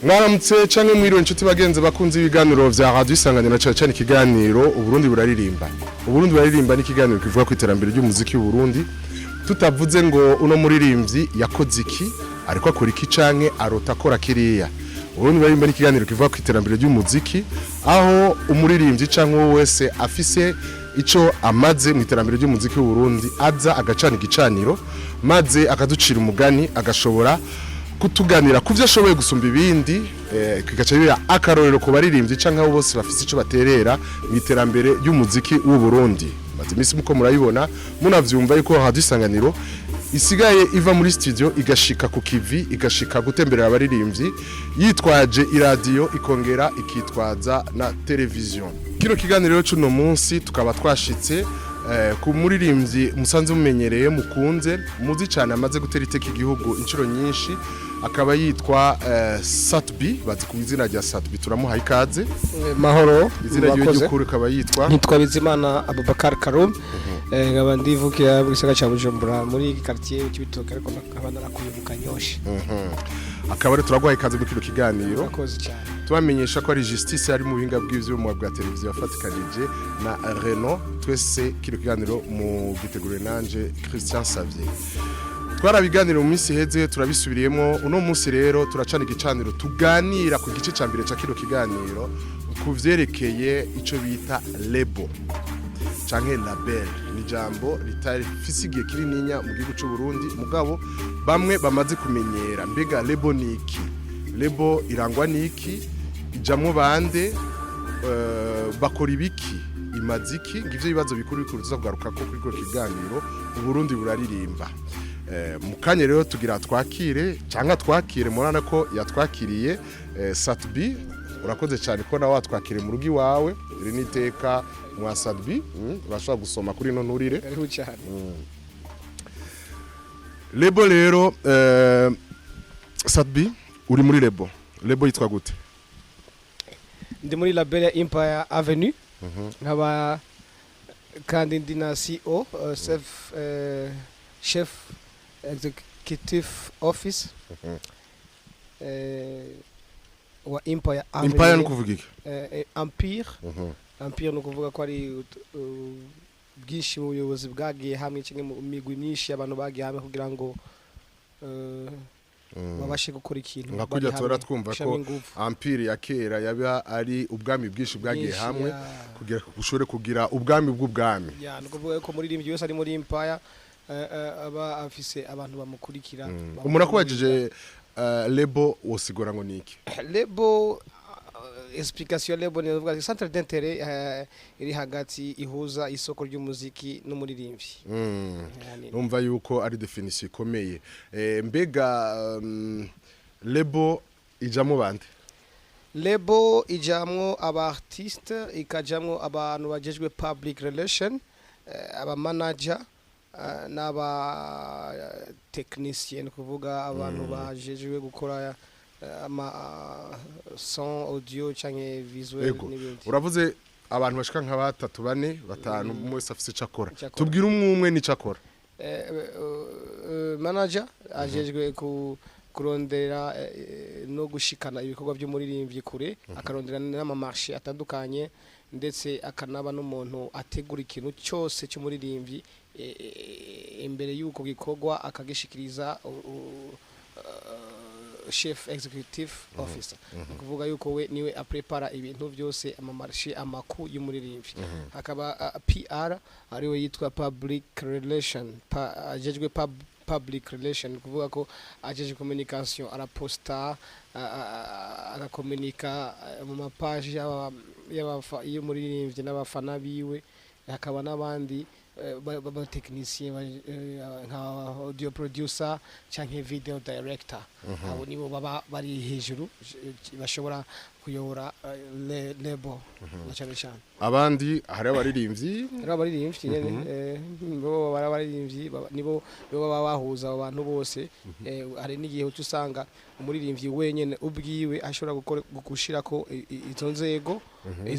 Mwaramutse canke mwiriwe, inshuti bagenzi bakunze ibiganiro vya Radio Isanganiro, cyane cyane ikiganiro Uburundi buraririmba. Uburundi buraririmba ni ikiganiro kivuga ku iterambere ry'umuziki w'u Burundi, tutavuze ngo uno muririmbyi yakoze iki, ariko akora iki, canke arota akora kiriya. Uburundi buraririmba ni ikiganiro kivuga ku iterambere ry'umuziki, aho umuririmbyi canke uwo wese afise ico amaze mu iterambere ry'umuziki w'u Burundi aza agacana igicaniro, maze akaducira umugani, agashobora kutuganira ku byo ashoboye gusumba ibindi, kigaca biba akarorero ku baririmbyi canke abo bose bafise ico baterera mu iterambere ry'umuziki w'u Burundi. Maze iminsi muko murabibona, munavyumva yuko Radio Isanganiro isigaye iva muri studio igashika ku kivi, igashika gutemberera abaririmbyi yitwaje iradiyo, ikongera ikitwaza na televiziyo. Kino kiganiro c'uno munsi tukaba twashitse ku muririmbyi musanze mumenyereye, mukunze, muzi cyane, amaze gutera iteka igihugu inshuro nyinshi, akaba yitwa Sat-B, bazi ku izina rya Sat-B. Turamuhaye ikaze. Mahoro. Izina ryiwe Murakoze. ry'ukuri akaba yitwa? Nitwa Bizimana Abubakar Karum, nkaba ndivukira mu gisagara ca Bujumbura muri quartier Cibitoke, ariko nkaba narakuye mu Kanyosha. Akaba ari turaguhaye ikaze muri kino kiganiro. Murakoze cyane. Tubamenyesha ko ari Justice ari mu buhinga bw'ivyuma bwa televiziyo, yafatikanije na Renault. Twese kino kiganiro mu giteguriwe nanje Christian Savier. Twarabiganira mu minsi iheze, turabisubiriyemo uno munsi. Rero turacana igicaniro, tuganira ku gice ca mbere ca kino kiganiro ku vyerekeye ico bita label canke label. Ni ijambo ritarifise igihe kinininya mu gihugu c'u Burundi, mugabo bamwe bamaze kumenyera. Mbega label ni iki? Label irangwa niki? Ijamwo bande? Bakora ibiki? Imaze iki? Ngivyo ibibazo bikuru bikuru tuza kugaruka ko kuri kino kiganiro Uburundi buraririmba. Mu kanya rero tugira twakire cyangwa twakire, murana ko yatwakiriye. Sat-B, urakoze cyane ko nawe watwakiriye mu rugo iwawe. Iri ni iteka mwa Sat-B, urashobora gusoma kuri ino nturire. Karibu cyane. Label rero, Sat-B, uri muri label. Label yitwa gute? Ndi muri label ya Empire Avenue, nkaba kandi ndi na CEO, self chef executive office wa Empire Avenue. Empire ni kuvuga iki? Empire. Empire ni ukuvuga ko ari bwinshi mu buyobozi bwagiye hamwe, kimwe mu migwi myinshi y'abantu bagiye hamwe kugira ngo babashe gukora ikintu Nka bari kurya hamwe, tora twumva ko gushiramo ingufu. Empire ya kera yaba ari ubwami bwinshi bwagiye Bwinshi, hamwe ya. kugira ushobore kugira ubwami bw'ubwami. Ya, ni ukuvuga ko umuririmbyi wese ari muri Empire aba afise abantu bamukurikira. Umuntu akubajije label, wosigura ngo ni iki? Label, explication ya label ni ukuvuga centre d'intérêt iri hagati ihuza isoko ry'umuziki n'umuririmbyi. Yani, Numva yuko ari définition ikomeye. Mbega label ijamo bande? Label ijamwo aba artiste, ikajamwo abantu bajejwe public relation, aba manager, n'aba technicien, ni kuvuga abantu bajejwe gukora ama son audio canke visuel n'ibindi. Uravuze abantu bashika nka batatu, bane, batanu, umwe wese afise ico akora. Ico akora. Tubwire umwe umwe n'ico akora. Manager ajejwe ku kurondera no gushikana ibikorwa by'umuririmbyi kure, akarondera n'ama marché atandukanye, ndetse akanaba n'umuntu ategura ikintu cyose cy'umuririmbyi imbere y'uko gikorwa, akagishikiriza chef executive officer. Ni ukuvuga yuko we niwe aprepara ibintu byose, ama marché, amaku y'umuririmbyi. Hakaba PR, ariwe yitwa public relation, ajejwe public relation, ni ukuvuga ko ajejwe communication, araposta, agakomunika mu mapaji y'umuririmbyi n'abafana biwe. Hakaba n'abandi b'abatekinisiye nka audio producer canke video director. Abo nibo baba bari hejuru, bashobora kuyobora label na cyane cyane. Abandi hari abaririmbyi. Hari abaririmbyi nyene, nibo baba abaririmbyi, nibo baba bahuza abo bantu bose. Hari n'igihe uca usanga umuririmbyi wenyene ubwiwe ashobora gukora gushirako izo nzego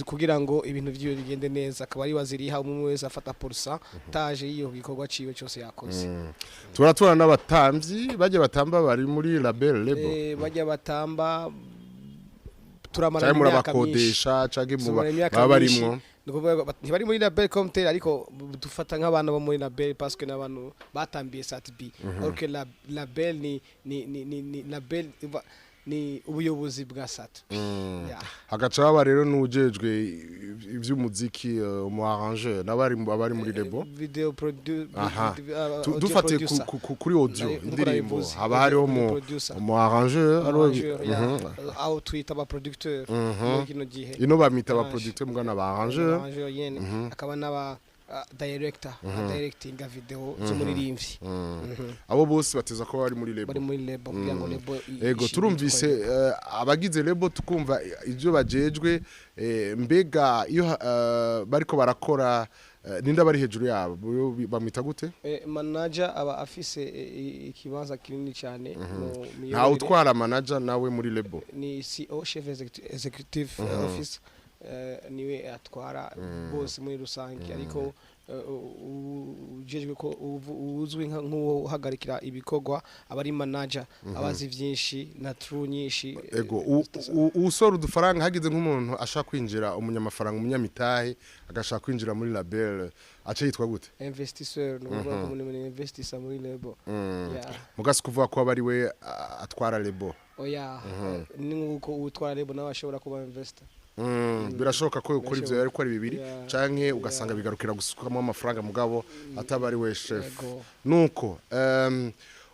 kugira ngo ibintu vyiwe bigende neza, akaba ari waziriha, umwe wese afata pourcentage y'iyo gikorwa ciwe cyose yakoze. Turatura n'abatamvyi bajya batamba bari muri label, label? Bajya batamba. turamarana Canke imyaka myinshi. murabakodesha canke muba Tumarana imyaka baba myinshi. barimwo? Ni ukuvuga ntibari muri label comme tel, ariko dufata nk'abana bo muri label parce que n'abantu batambiye Sat B, alors que la label ni label ni ubuyobozi bwa Sat B. Yeah. Hagaca haba rero n'ujejwe ivy'umuziki, umu arrangeur, n'abari abari muri label. Video produ Aha. Audio Dufatiye producer. kuri audio, Nkuko indirimbo, nabivuze, haba hariho audio mu producer. umu arrangeur ariho. Arrangeur, yeah. Aho twita aba producteur muri kino gihe. Ino bamita aba Arrange. producteur, mugana ba arrangeur. Arrangeur nyene, akaba n'aba director, directinga video z'umuririmbyi. Abo bose bateza ko bari muri Bari label. muri label kugira ngo label Ego, turumvise abagize label, tukumva ibyo bajejwe. Mbega iyo bariko barakora, ninde bari hejuru yabo? Bamwita gute? Manager aba afise ikibanza kinini cyane mu Ntawe miyoborere. utwara manager nawe muri label? Ni CEO, chef executive office, niwe atwara bose muri rusange, ariko ujejwe ko uzwi nk'uhagarikira ibikorwa aba ari manager, abazi vyinshi na true nyinshi. Ego, usora udufaranga, hagize nk'umuntu ashaka kwinjira, umunyamafaranga, umunyamitahe agashaka kwinjira muri label, aca yitwa gute? Investisseur, ni ukuvuga ko umuntu investissa muri label. Yeah. Mugasi kuvuga ko aba ari we atwara label? Oya, ni nk'uko utwara label nawe ashobora kuba investor. Birashoboka ko ukora ivyo ariko ari bibiri, canke ugasanga bigarukira gusukamo amafaranga, mugabo ataba ari we chef. Yego. Nuko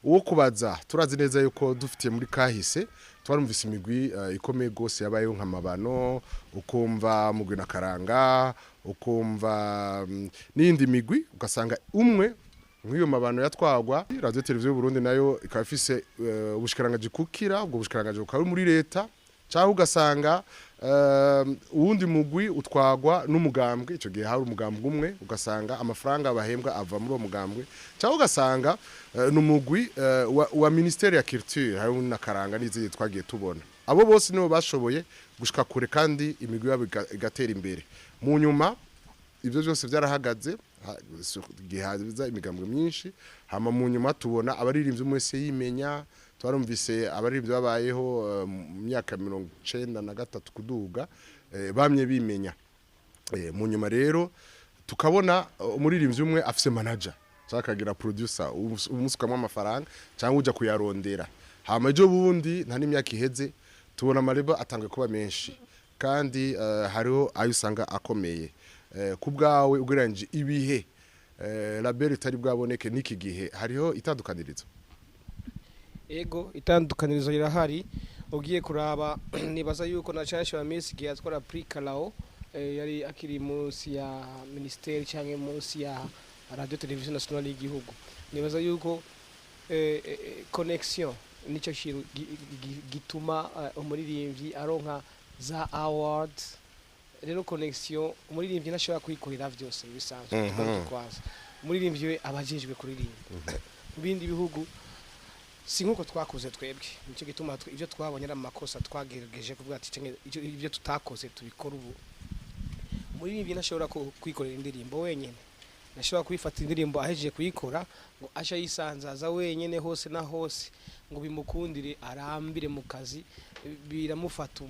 uwo kubaza, turazi neza yuko dufitiye muri kahise twarumvise imigwi ikomeye gose yabayeho, nka Mabano, ukumva mugwi na Karanga, ukumva n'iyindi migwi, ugasanga umwe nk'iyo Mabano yatwagwa Radio Televiziyo y'u Burundi, nayo ikaba ifise ubushikiranganji kukira, ubwo bushikiranganji bukaba buri muri leta, cyangwa ugasanga uwundi mugwi utwagwa n'umugambwe, icyo gihe hari umugambwe umwe, ugasanga amafaranga bahembwa ava muri uwo mugambwe, cyangwa ugasanga n'umugwi wa ministère ya culture, hari na Karanga n'izindi twagiye tubona. Abo bose nibo bashoboye gushika kure kandi imigwi yabo igatera imbere. Mu nyuma ibyo byose byarahagaze, gihaza imigambwe myinshi, hama mu nyuma tubona abaririmbyi umwe wese yimenya. Twarumvise abaririmbyi babayeho mu myaka 93 kuduga, bamye bimenya. Mu nyuma rero tukabona umuririmbyi umwe afise manager cyangwa akagira producer umusukamwo amafaranga cyangwa uja kuyarondera. Hama ejo bundi, nta n'imyaka iheze, tubona ama label atanguye kuba menshi, kandi hariho ayo usanga akomeye. Ku bwawe, ugereranyije ibihe label itari bwaboneke n'iki gihe, hariho itandukanirizo? Ego, itandukanirizo rirahari. Ugiye kuraba, nibaza yuko na Chance wa Miss igihe yatwara Prix Kalao, yari akiri munsi ya ministeri cyangwa munsi ya Radio Television Nationale y'igihugu. Nibaza yuko connection nicyo kintu gituma umuririmbyi aronka za awards. Rero connection, umuririmbyi ntashobora kwikorera vyose bisanzwe. Kwanza umuririmbyi we aba ajejwe kuririmba. Mu bindi bihugu si nkuko twakoze twebwe, nicyo gituma ibyo twabonye ari amakosa twagerageje kuvuga ati "Cenge, ibyo tutakoze tubikora ubu." Umuririmbyi ntashobora kwikorera indirimbo wenyine, ntashobora kwifata indirimbo ahejeje kuyikora ngo aje ayisanzaza wenyine hose na hose ngo bimukundire arambire mu kazi. Biramufata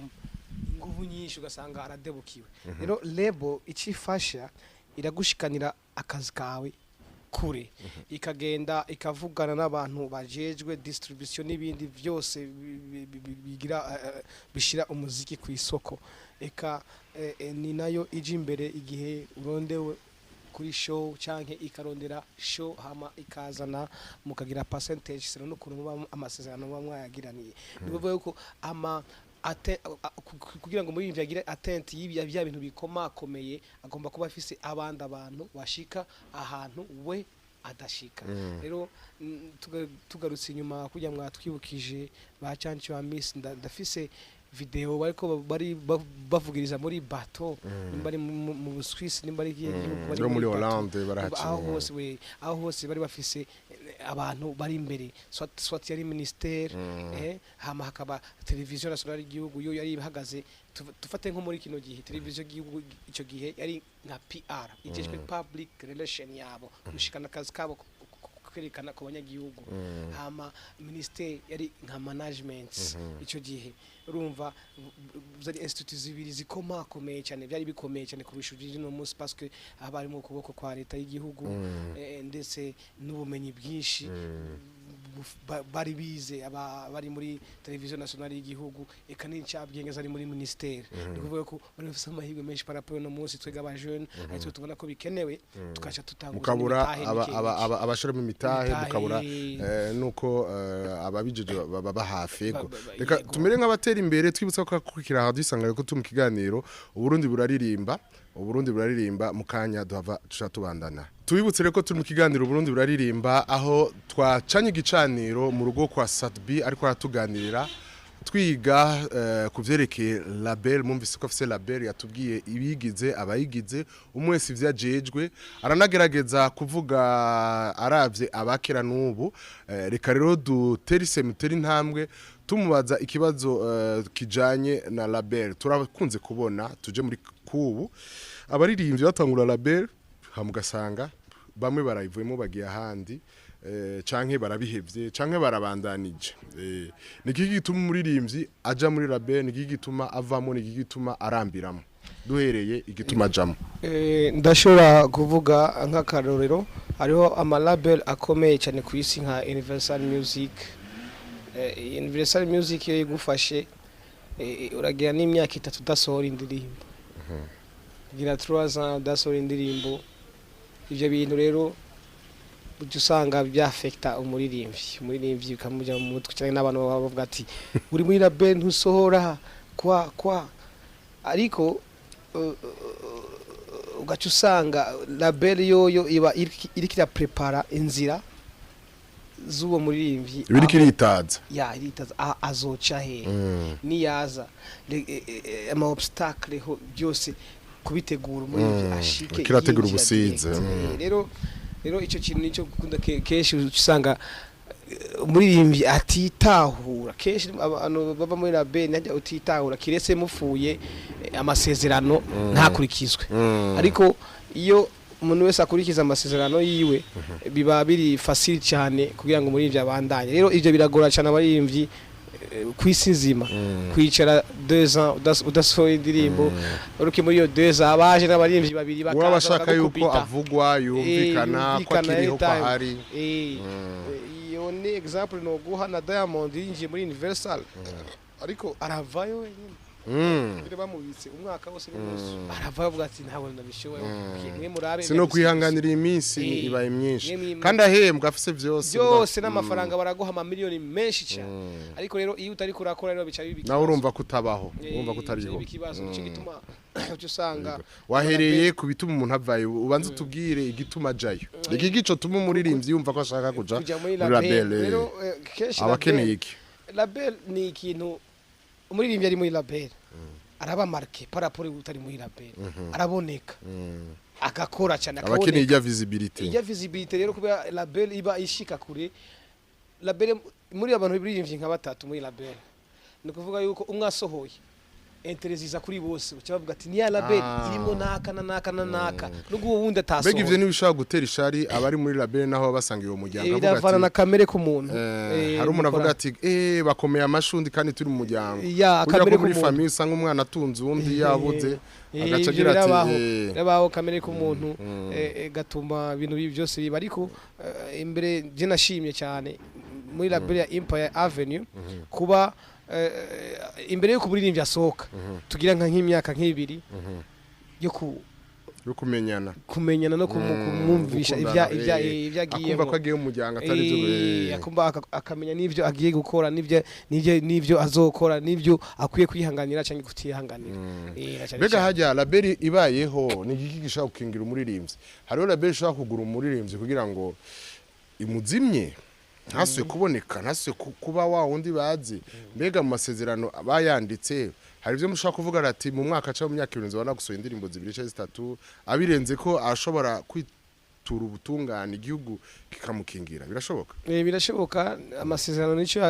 inguvu nyinshi, ugasanga aradebukiwe. Rero label icyo ifasha, iragushikanira akazi kawe kure, ikagenda ikavugana n'abantu bajejwe distribution n'ibindi byose bigira bishira umuziki ku isoko. Eka ni nayo ije imbere igihe urondewe kuri show, canke ikarondera show, hama ikazana mukagira percentage sero n'ukuntu muba amasezerano muba mwayagiraniye. Ni ukuvuga yuko ama kugira ngo umuririmbyi agire atteinte y'ibi bya bintu bikomakomeye, agomba kuba afise abandi abantu bashika ahantu we adashika. Rero tugarutse inyuma kujya mwatwibukije ba Canci wa Miss, ndafise video bariko bari bavugiriza muri bato, nimba ari mu Busuwisi, nimba ari ikihe gihugu, bari No muri bato. Hollande barahaciye. Aho hose we, aho hose bari bafise abantu bari imbere, soit yari ministère, hama hakaba Television Nationale y'igihugu, yo yari ihagaze. Dufate nko muri kino gihe, televiziyo y'igihugu icyo gihe yari nka PR, ijejwe public relation yabo, gushikana akazi kabo. kwerekana ku banyagihugu. Hama ministère yari nka management ico gihe. Urumva, zari institut zibiri zikomakomeye cyane, byari bikomeye cyane kurusha iby'uno munsi, parce que haba harimo ukuboko kwa leta y'igihugu, ndetse n'ubumenyi bwinshi bari bize bari muri televiziyo nationale y'igihugu, eka n'incabwenge zari muri ministère. Ni kuvuga ko bari bafise amahirwe menshi par rapport no munsi twega aba jeune, ariko tubona ko bikenewe, tukaca tutanguza mukabura n'imitahe mike mike. Abashiramo imitahe. Imitahe. Mukabura nuko ababijeje baba hafi, yego. Reka Yego. tumere nk'abatera imbere, twibutsa ko akurikira Radio Isanganiro, ko turi mu kiganiro Uburundi buraririmba. Uburundi buraririmba, mu kanya duhava tuca tubandana. Tubibutse rero ko turi mu kiganiro Uburundi buraririmba, aho twacanye igicaniro mu rugo kwa Sat-B, ariko aratuganirira, twiga ku vyerekeye label. Mumvise ko afise label, yatubwiye ibigize, abayigize, umwe wese ivyo ajejwe, aranagerageza kuvuga aravye abakera n'ubu. Reka rero dutere isemu, dutere intambwe, tumubaza ikibazo kijanye na label. Turakunze kubona, tuje muri kubu, abaririmbyi batangura label, hamugasanga bamwe barayivuyemo bagiye ahandi, canke barabihevye canke barabandanije. Niki gituma umuririmbyi aja muri label? Niki gituma avamo? Niki gituma arambiramo? Duhereye igituma ajamo. Ndashobora kuvuga nk'akarorero, hariho amalabel akomeye cyane ku isi nka Universal Music. Universal Music iyo igufashe, uragira n'imyaka 3 udasohora indirimbo, ugira 3 ans udasohora indirimbo. Ibyo bintu rero ujya usanga byafekta umuririmbyi, bikamujya mu mutwe, cyane n'abantu baba bavuga ati uri muri label ntusohora kwa, ariko ugaca usanga label yoyo iba iriko iraprepara inzira z'uwo muririmbyi. Ibiriko iritaza. Ya, iritaza azoca he niyaza, ama obstacle ho byose kubitegura umuririmbyi ashike Kirategura yinjira ubusize, direct. Rero ico kintu nico gukunda kenshi usanga umuririmbyi atitahura. Kenshi abantu bava muri label ntajya utitahura, kiretse mufuye amasezerano ntakurikizwe. Ariko iyo umuntu wese akurikiza amasezerano yiwe, biba biri facile cyane kugira ngo umuririmbyi abandanye. Rero ivyo biragora cyane abaririmbyi ku isi nzima kwicara 2 ans udasohoye indirimbo. Uruki muri iyo 2 ans abaje n'abaririmbyi babiri waba bakaza ashaka yuko bakagukubita. Avugwa, yumvikana ko Yumvikana akiriho, ko anytime. ahari. Iyo ni example noguha na Diamond yinjiye muri Universal, ariko aravayo wenyine. Bire bamubitse umwaka wose n'inusu, aravayo avuga ati ntabwo ndabishoboye, mwe murabe. Sino kwihanganira iyi minsi ibaye myinshi kandi ahembwa afise vyose. Byose n'amafaranga baraguha amamiliyoni menshi cyane, ariko rero iyo utari kurakora rero bica biba Nawe ikibazo. urumva ko utabaho, urumva ko Bica utariho. biba ikibazo. Nico gituma uca usanga Wahereye ku bituma umuntu avayo, ubanza utubwire igituma ajayo, iki gico tuma umuririmbyi yumva ko ashaka kuja kuja muri muri label. label. Rero kenshi aba akeneye iki? Label ni ikintu, umuririmbyi ari muri label araba marqué par rapport utari muri label, araboneka, agakora cyane, Aba akeneye akaboneka. ijya visibility. Ijya visibility rero, kubera label iba ishika kure. Label muri abantu biririmbyi nka batatu muri label, ni ukuvuga yuko umwe asohoye, intérêt ziza kuri bose, uca bavuga ati niya label irimo naka na naka na naka, nubwo uwo wundi Mbega ivyo atasohoye. ntibishobora gutera ishari abari muri label, naho baba basanga uwo muryango avuga Biravana na ati kamere k'umuntu. Hari umuntu avuga Mukora. ati bakomeye amashundi kandi turi mu muryango. Ya, Kugira kamere ko muri k'umuntu. famille usanga umwana atunze uwundi yabuze, agaca Ivyo agira ati birabaho, birabaho, kamere k'umuntu gatuma ibintu bibi byose biba. Ariko imbere je nashimye cyane muri label ya Empire Avenue kuba imbere yuko umuririmbyi asohoka tugira nk'imyaka nk'ibiri yo yo kumenyana. Kumenyana no kumwumvisha Gukundana, ivya ivyo akumva ko agiyemo. agiye mu muryango atari ivyo. Akumva akamenya n'ivyo agiye gukora, n'ivyo azokora, n'ivyo akwiye kwihanganira cyangwa kutihanganira. Na cyane Mbega cyane. hajya label ibayeho, ni igiki gishobora gukingira umuririmbyi? Hariho label ishobora kugura umuririmbyi kugira ngo imuzimye, ntasuye kuboneka, ntasuye kuba wa wundi bazi. Mbega mu masezerano bayanditse hari ibyo mushobora kuvuga ati mu mwaka cyangwa mu myaka 2 nzobona gusohora indirimbo zibiri cyangwa zitatu, abirenze ko ashobora kwitura ubutungane, igihugu kikamukingira? Birashoboka? Birashoboka. Amasezerano nicyo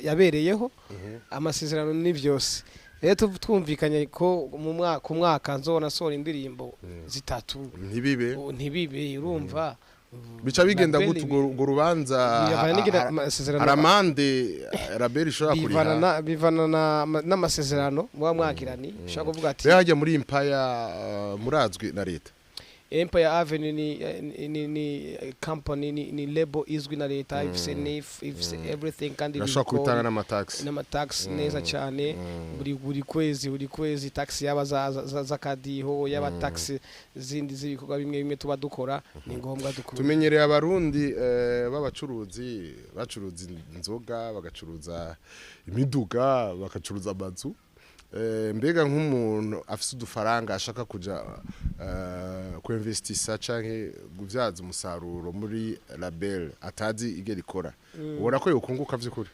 yabereyeho. Amasezerano ni byose. Rero twumvikanye ko mu mwaka ku mwaka nzobona asohora indirimbo zitatu, ntibibe. Ntibibe, urumva Bica bigenda Label gute urwo rubanza? Bivana n'igira amasezerano. Hari amande label ishobora Bivana kuriha? bivana n'amasezerano muba mwagirani. Ushobora kuvuga ati Rero hajya muri Empire, murazwi na leta? Empire Avenue ni company, ni label izwi na leta, ifise NIF, ifise everything, kandi Irashobora iriko kubitanga n'amataxi. N'amatax neza cyane. Buri kwezi tax yaba z'akadiho, yaba tax zindi z'ibikorwa bimwe bimwe tuba dukora, ni ngombwa dukora. Tumenyereye Abarundi b'abacuruzi bacuruza inzoga, bagacuruza imiduga, bagacuruza amazu. Mbega nk'umuntu afise udufaranga ashaka kuja kuinvestisa canke guvyaza umusaruro muri label, atazi igera ikora, ubona ko yokunguka vy'ukuri?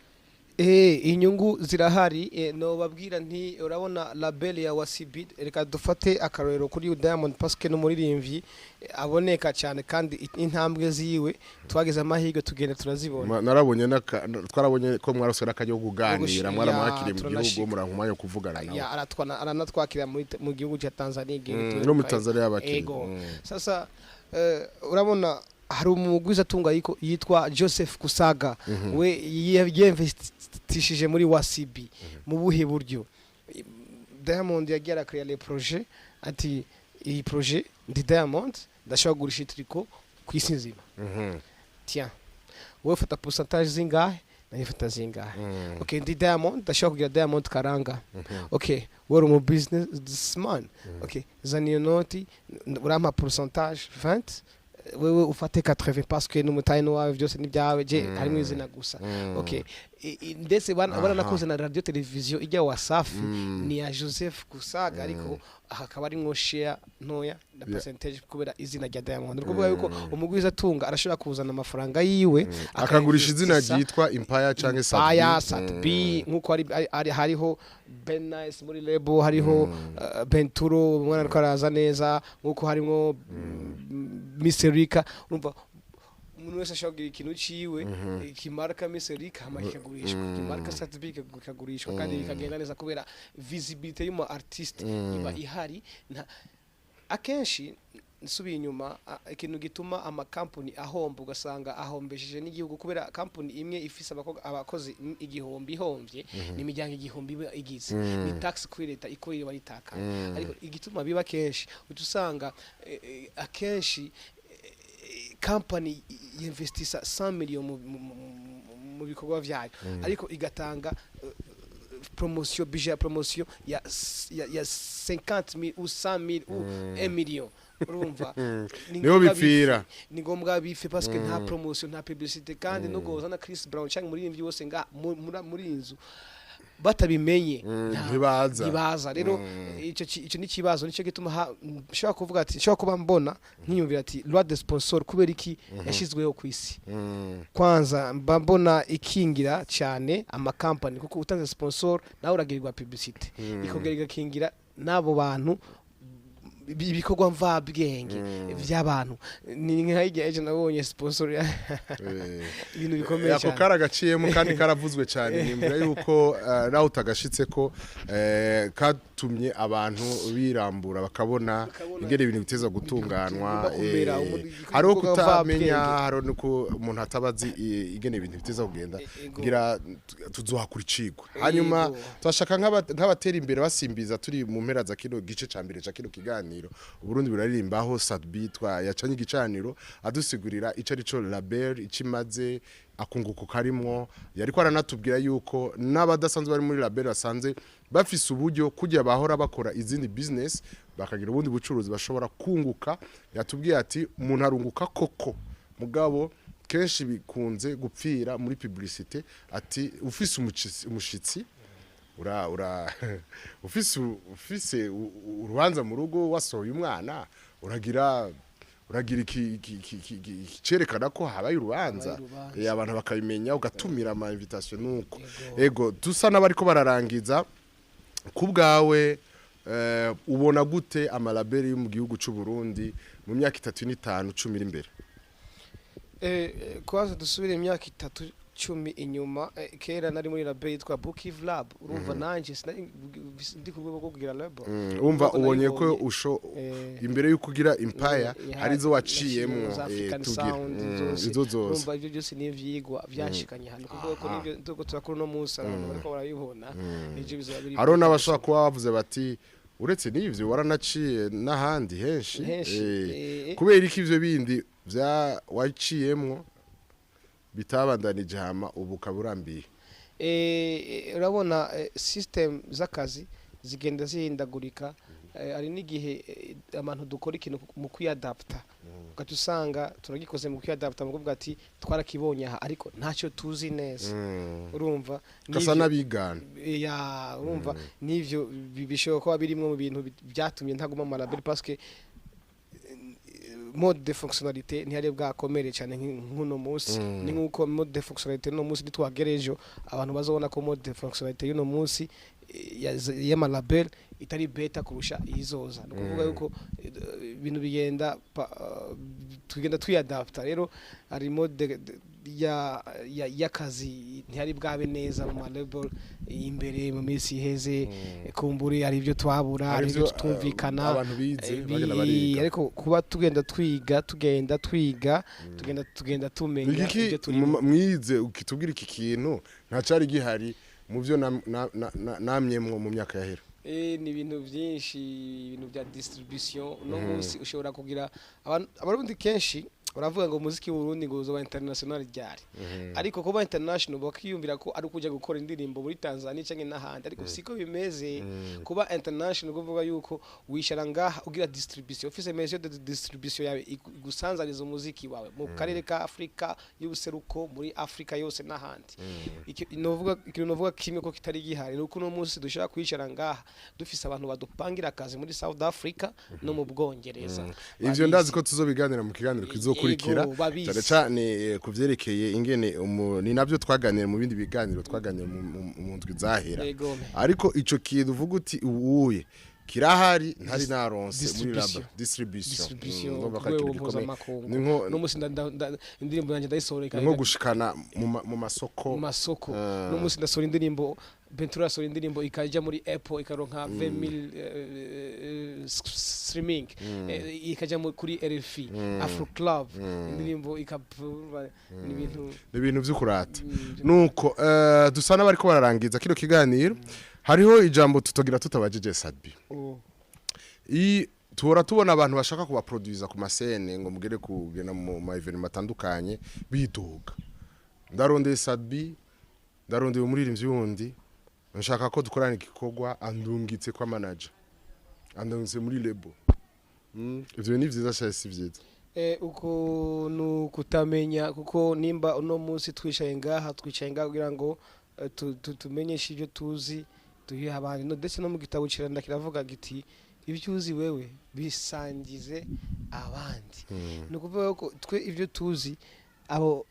Inyungu zirahari. No babwira nti urabona label ya Wasibi, reka dufate akarorero kuri Diamond parce que n'umuririmbyi aboneka cyane, kandi intambwe ziwe twagize amahirwe tugenda turazibona. Narabonye twarabonye ko mwarose n'akajya ko kuganira, mwaramwakiriye mu gihugu, Turanashika. muranka umwanya wo kuvugana nawe. Ya, aratwana, aranatwakira mu gihugu cya Tanzania igihe No mu Tanzania y'abakiriya. Ego. Sasa urabona hari umugwizatunga yitwa Joseph Kusaga, we yinvestishije muri Wasibi. Mu buhe buryo? Diamond yagiye arakrea les projets, ati iyi projet ndi Diamond, ndashobora kugurisha itriko ku isi nzima. Tiens, wowe fata pourcentage zingahe, nanjye fata zingahe. Okay, ndi Diamond, ndashobora kugira Diamond Karanga. Okay, wowe uri umu businessman, okay, zana iyo noti, urampa pourcentage 20, wewe ufate 80 parce que n'umutayi wawe, byose ni byawe, je harimo izina gusa. Okay, ndetse baranakoze na radio televiziyo ijya Wasafi, ni ya Joseph Kusaga, ariko hakaba arimwo share ntoya na percentage kubera izina rya Diamond. Ni ukuvuga yuko umugwizatunga arashobora kuzana amafaranga yiwe, akagurisha izina akainvestisa ryitwa Empire canke Empire, Sat-B. Sat-B, nkuko hariho Ben Nice muri label, hariho Benturo, umwana ariko araza neza, nkuko harimo Mr Rika. Urumva umuntu wese ashobora kugira ikintu ciwe kimarka Mr Rika, hama kikagurishwa, kimarka Sat-B kikagurishwa, kandi bikagenda neza kubera visibility y'umu artiste iba ihari. Akenshi nsubiye inyuma, ikintu gituma amakampani ahomba, ugasanga ahombesheje n'igihugu, kubera kampani imwe ifise abakozi 1000 ihomvye, ni imiryango 1000 iba igize, ni tax kuri leta iko iba ritaka. Ariko igituma biba kenshi, uca usanga akenshi kampani yinvestisa 100 million mu bikorwa vyayo, ariko igatanga promotion, budget ya promotion ya 50 000 ou 100 000 ou 1 million. Urumva ni Niho ngombwa bipfira. Ni ngombwa bife parce que nta promotion, nta publicité, kandi nubwo na Chris Brown cyangwa umuririmbyi wose nga muri iyi nzu batabimenye Ntibaza. Ntibaza. Rero ico ni ikibazo, nico gituma nshobora kuvuga ati, nshobora kuba mbona nkiyumvira ati loi de sponsor kubera iki yashizweho ku isi? Kwanza mba mbona ikingira cyane amakampani, kuko utanze sponsor nawe uragirirwa publicité, ikongera igakingira n'abo bantu ibikorwa mvabwenge vy'abantu. Ni nka hirya ejo nabonye sponsor ibintu bikomeye Ako cyane. Karagaciyemo kandi karavuzwe cyane. Nimbura yuko nawe utagashitse ko katumye abantu birambura bakabona Bakabona ingene ibintu biteza gutunganwa. Bigomba kumera, Hariho ibikorwa kutamenya, mvabwenge. hariho nuko umuntu atabazi ingene ibintu biteza kugenda. Ego. Ngira tuzohakura icigwa hanyuma. Turashaka nk'abatera imbere basimbiza, turi mu mpera za kino gice ca mbere ca kino kiganiro Uburundi buraririmbaho. Sat-B twa yacanye igicaniro adusigurira ico arico label, ikimaze, akunguko karimwo. Yariko aranatubwira yuko n'abadasanzwe bari muri label basanze bafise uburyo kujya bahora bakora izindi business, bakagira ubundi bucuruzi, bashobora kunguka. Yatubwiye ati umuntu arunguka koko, mugabo kenshi bikunze gupfira muri publicité. Ati ufise umushitsi ura ufise urubanza mu rugo, wasohoye umwana, uragira iki cerekana ko habaye urubanza. Habaye urubanza. Abantu bakabimenya, ugatumira ama invitation nuko. Ego, dusa n'abariko bararangiza. Ku bwawe ubona gute amalabeli yo mu gihugu c'u Burundi mu myaka 3 n'itanu 10 iri imbere? Kwanza dusubire imyaka 3. 10 inyuma, kera nari muri label yitwa Bookiv Lab. Urumva nanje sinari ndi ku rwego rwo kugira label. Umva, Kuko ubonye ko nayibonye. usho imbere y'uko ugira empire hari izo waciyemwo. Za African Tubwire. Sound zose. Izo zose. Urumva ibyo byose ni ivyigwa byashikanye hano, kuko ko nibyo turiko turakora uno munsi, abantu bariko barabibona, nivyo bizoba biri. Hariho n'abashobora kuba bavuze bati uretse n'ivyo waranaciye n'ahandi henshi. Henshi. Kubera iki ivyo bindi vya waciyemwo bitabandanije, hama ubu ukaba urambiye? Urabona, system z'akazi zigenda zihindagurika. Hari n'igihe abantu dukora ikintu mu kwiyadapta, ugaca usanga turagikoze mu kwiyadapta, mu kuvuga ati twarakibonye aha ariko ntacyo tuzi neza. Urumva gasa n'ivyo- n'abigana. Ya, urumva n'ivyo bishobora kuba birimwo mu bintu byatumye ntaguma mu malabel, parce que mode de fonctionnalité ntiyari bwakomere cyane nk'uno munsi. Ni nk'uko mode de fonctionnalité no munsi nitwagera ejo, abantu bazobona ko mode de fonctionnalité y'uno munsi y'amalabel itari beta kurusha iyizoza. Ni ukuvuga yuko ibintu bigenda tugenda twiyadapta. Rero hari mode y'akazi ntiyari bwabe neza mu malabel imbere mu minsi iheze. Kumbure hari ibyo twabura, hari ibyo tutumvikana. Abantu bize bagenda bariga. Ariko kuba tugenda twiga, tugenda twiga, tugenda tumenya Igiki ibyo turimo. Mwize ukitubwira iki kintu ntacari gihari mu byo namyemwo mu myaka yahera? Ni ibintu byinshi, ibintu bya distribution. Uno munsi ushobora kugira abarundi kenshi baravuga ngo umuziki w'Uburundi ngo uzoba international ryari, ariko kuba international bakiyumvira ko ari ukuja gukora indirimbo muri Tanzania canke n'ahandi, ariko siko bimeze. Kuba international kuvuga yuko wicara ngaha ugira distribution, ufise maison de distribution yawe igusanzariza umuziki wawe mu karere ka Afrika y'ubuseruko, muri Afrika yose n'ahandi. Novuga ikintu, novuga kimwe ko kitari gihari, nuko uno munsi dushobora kwicara ngaha dufise abantu badupangira akazi muri South Africa no mu Bwongereza. Ivyo ndazi ko tuzobiganira mu kiganiro kizokurikira. Ego, babizi. Cyane cyane ku vyerekeye ingene ni navyo twaganira mu bindi biganiro twaganira mu ndwi zahera. Ariko ico kintu uvuga uti ubuye kirahari ntari naronse muri Distribution. label, distribution. Distribution Ndumva ku ko ari rwego ikintu gikomeye. mpuzamakungu. Ni nko No munsi indirimbo yanjye ndayisohora ni nko gushikana mu masoko. Mu masoko. No munsi ndasohora indirimbo, Bentura asohora indirimbo ikajya muri Apple ikaronka 20,000 streaming, ikajya kuri RFI Afro Club, indirimbo ikaba ni ibintu Ni ibintu vy'ukurata. Nuko dusa n'abariko bararangiza kino kiganiro, hariho ijambo tutogira tutabajije Sat-B. I tuhora tubona abantu bashaka kubaproduza ku masene ngo mugere kugenda mu ma événements atandukanye biduga, ndarondeye Sat-B, ndarondeye umuririmbyi wundi, nshaka ko dukorana igikorwa, andungitse kwa manager, andungitse muri label. Ivyo ni vyiza cyane, si vyiza? Uko ni kutamenya, kuko nimba uno munsi twicaye ngaha, twicaye ngaha kugira ngo tumenyeshe ibyo tuzi, duhe abandi. No ndetse no mu gitabo kiranda kiravuga giti ibyo uzi wewe bisangize abandi. Ni ukuvuga ko twe ibyo tuzi, abo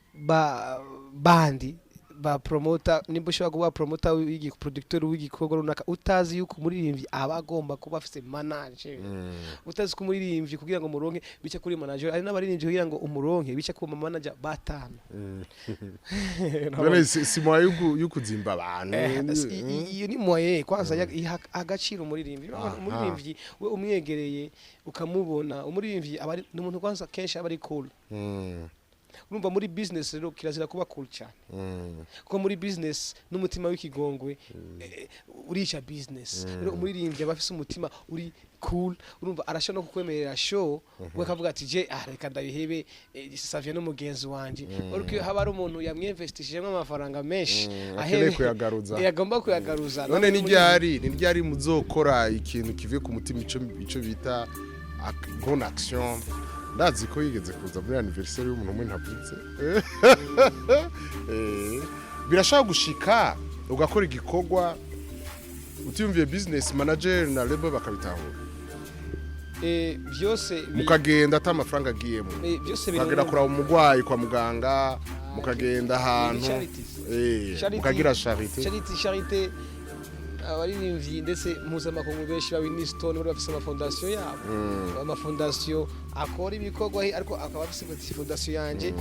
bandi ba promoter, nimba ushobora kuba promoter producteur w'igikorwa runaka, utazi yuko umuririmbyi aba agomba kuba afise manager, utazi ko umuririmbyi kugira ngo muronke bice kuri manager, hari n'abaririmbyi kugira ngo umuronke bice ku manager batanu. None si moyen y'ukuzimba abantu? Iyo ni moyen kwanza iha agaciro umuririmbyi. Umuririmbyi we umwegereye ukamubona, umuririmbyi aba ni umuntu kwanza kenshi aba ari cool. Urumva muri business rero kirazira kuba cool cyane, kuko muri business n'umutima w'ikigongwe urica business. Rero umuririmbyi aba afise umutima uri cool, urumva arashobora no kukwemerera show, we akavuga ati je reka ndabihebe, Savio n'umugenzi wanje. Ariko iyo haba hari umuntu yamwinvestishijemo amafaranga menshi akeneye kuyagaruza. Agomba kuyagaruza. None ni ryari muzokora ikintu kivuye ku mutima, ico bita bonne action? Ndazi ko yigeze kuza muri anniversaire y'umuntu umwe ntavutse. Birashobora gushika ugakora igikorwa utiyumviye business manager na label bakabitahura? Byose Mukagenda ata amafaranga agiyemo? Byose biri Mukagenda kuraba umurwayi kwa muganga, mukagenda ahantu charities. Mukagira charité. Charité, charité. Abaririmbyi ndetse mpuzamakungu benshi ba Whitney Houston bari bafise amafondasiyo yabo, amafondasiyo akora ibikorwa ariko akaba afise ati fondasiyo yanje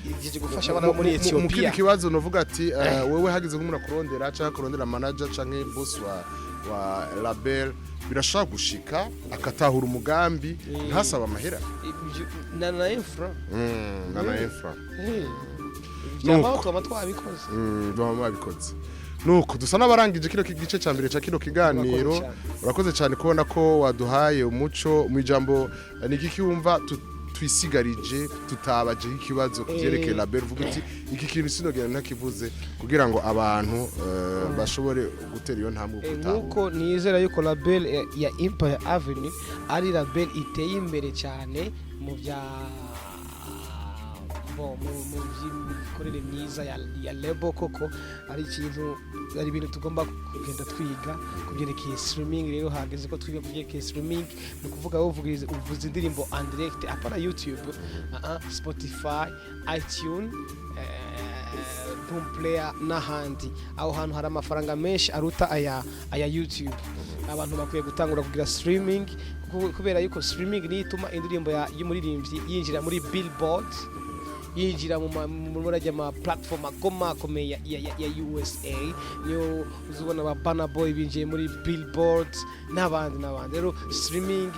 igiye gufasha abana bo muri Mu kindi Ethiopia. kibazo novuga ati wewe hagize nk'umuntu akurondera canke akurondera manager canke boss wa label, birashobora gushika akatahura umugambi ntasaba amahera? Na infra. Na infra. Byamaho. Nuko. Twaba twabikoze. Baba babikoze. Nuko dusa n'abarangije kino gice cya mbere cya kino kiganiro. Urakoze cyane. Urakoze cyane kubona ko waduhaye umuco mu ijambo. Ni igiki wumva twisigarije tutabajeho ikibazo ku byerekeye label, uvuga uti iki kintu sinogera ntakivuze, kugira ngo abantu bashobore gutera iyo ntambwe gutahura? Nkuko nizera yuko label ya Empire Avenue ari label iteye imbere cyane mu bya bo mu by'imikorere myiza ya label, koko ari ikintu, ari ibintu tugomba kugenda twiga ku byerekeye streaming. Rero hageze ko twiga ku byerekeye streaming, ni ukuvuga wowe uvuza indirimbo en direct, apana YouTube, Spotify, iTunes, Boom Player n'ahandi. Aho hantu hari amafaranga menshi aruta aya YouTube. Abantu bakwiye gutangura kugira streaming, kubera yuko streaming niyo ituma indirimbo y'umuririmbyi yinjira muri Billboard, yinjira muri ajya ma platform akomakomeye ya USA. Niyo uzubona ba Burna Boy binjiye muri Billboard n'abandi n'abandi. Rero streaming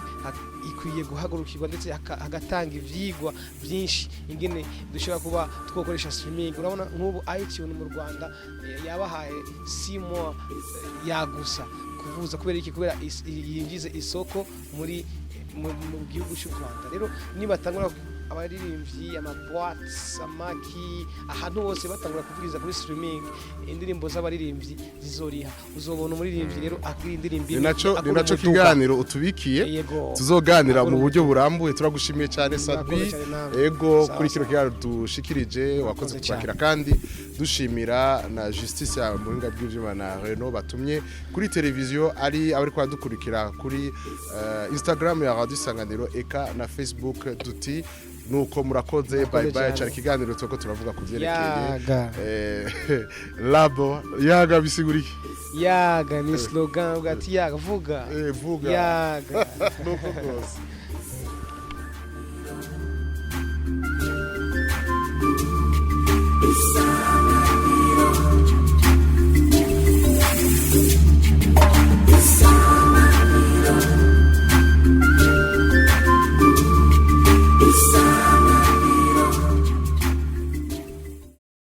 ikwiye guhagurukirwa, ndetse hagatanga ivyigwa byinshi ingene dushobora kuba twokoresha streaming. Urabona nk'ubu iTunes mu Rwanda yabahaye 6 mois yagusa kuvuza. Kubera iki? Kubera yinjize isoko muri mu gihugu cy'u Rwanda. Rero nibatangura abaririmbyi, amaboîtes, amaki, ahantu hose batangura kuvugiriza kuri streaming, indirimbo z'abaririmbyi zizoriha. Uzobona umuririmbyi rero akira indirimbo Ni imwe, naco ni akora naco umuduga. kiganiro utubikiye Yego. tuzoganira Akora mu buryo burambuye. Turagushimiye cyane, Sat-B. Murakoze cyane namwe. Ego. Sawa, Kuri kino sawa. kiganiro dushikirije, wakoze Murakoze kutwakira, kandi dushimira na Justice ya muhinga bw'ivyuma na Renault batumye kuri televiziyo, ari abari kwadukurikira kuri Instagram ya Radio Isanganiro eka na Facebook. Duti nuko murakoze, bye Murakoze bye. cyane. Cyari ikiganiro turiko turavuga ku vyerekeye Yaga. Label yaga. Bisigura iki? Yaga ni slogan, uvuga ati yaga, vuga. Vuga. Yaga. Nuko rwose.